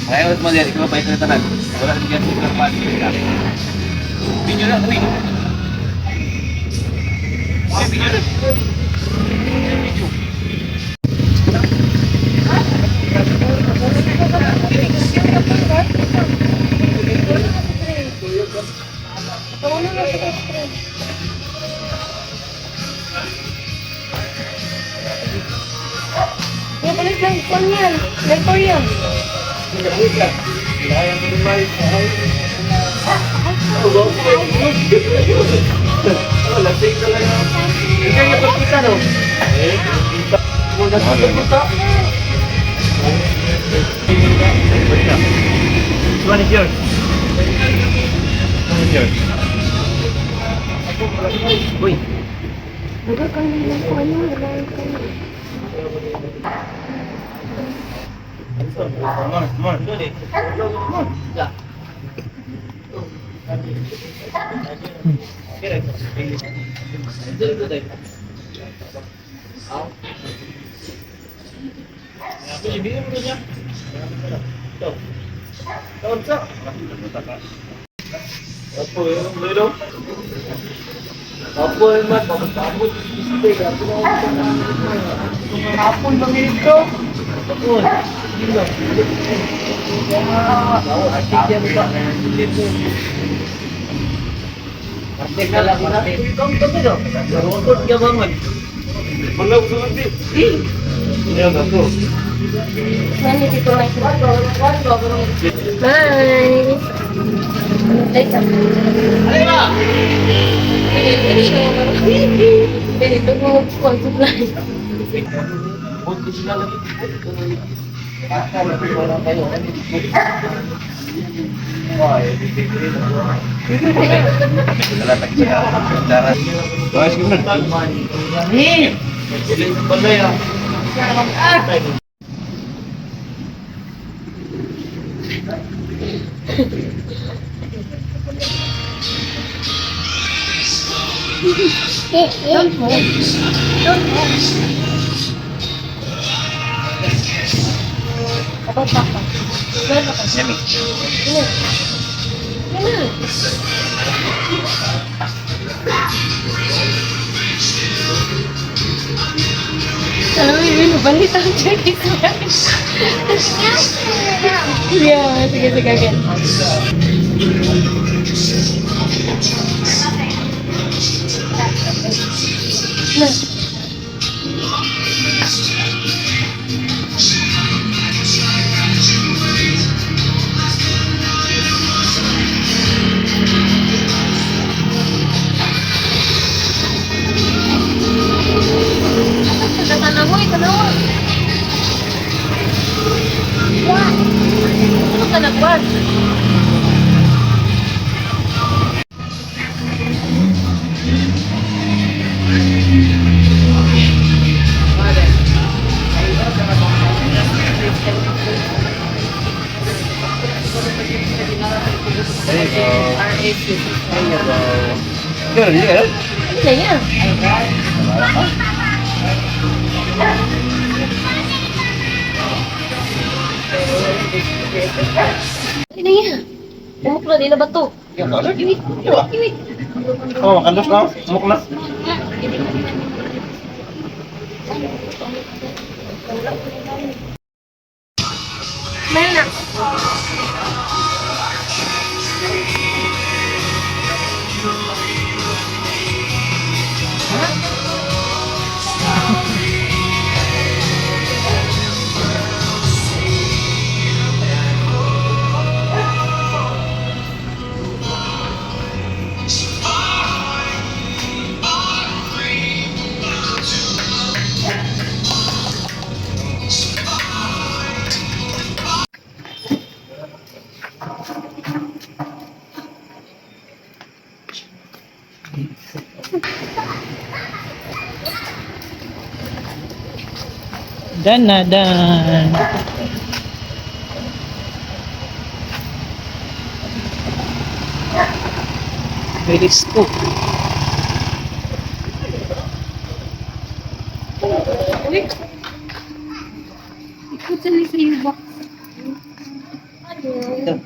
Ayaw mo diyan, ikaw pa ito tanan. Wala diyan sa pa. Video na kami. Eh, video na. Video. Yung palit lang, kwan yan. Letter yan. Lasing talaga. Ikaw yung pagkita, no? Eh, kita. Kita. This one is yours. This one is yours. Uy. Nagkakaroon lang kwan yan. Nagkakaroon. More, more. More. Hapon manginig ko. Hapon. Mani, dito may. Bye! Teka. Dito ko supply. Don't move. Don't move. Aba, papa. Meron ka. Yummy. Ano? Ano? Alam mo yun, balit ang Chinese rice. Yeah, sige, sige, again. Na. Tanaw, tanaw. Ano ka nagwan? There you go. There you go. Ganun, hindi ganun? Ano na yan? Ano na yan? Umukla din na ba to? Iwi, iwi. Oh, kandos na. Umuk na. Meron na. Done na, done. Bilis ko. Uy. Ikot sa sa box. Dito.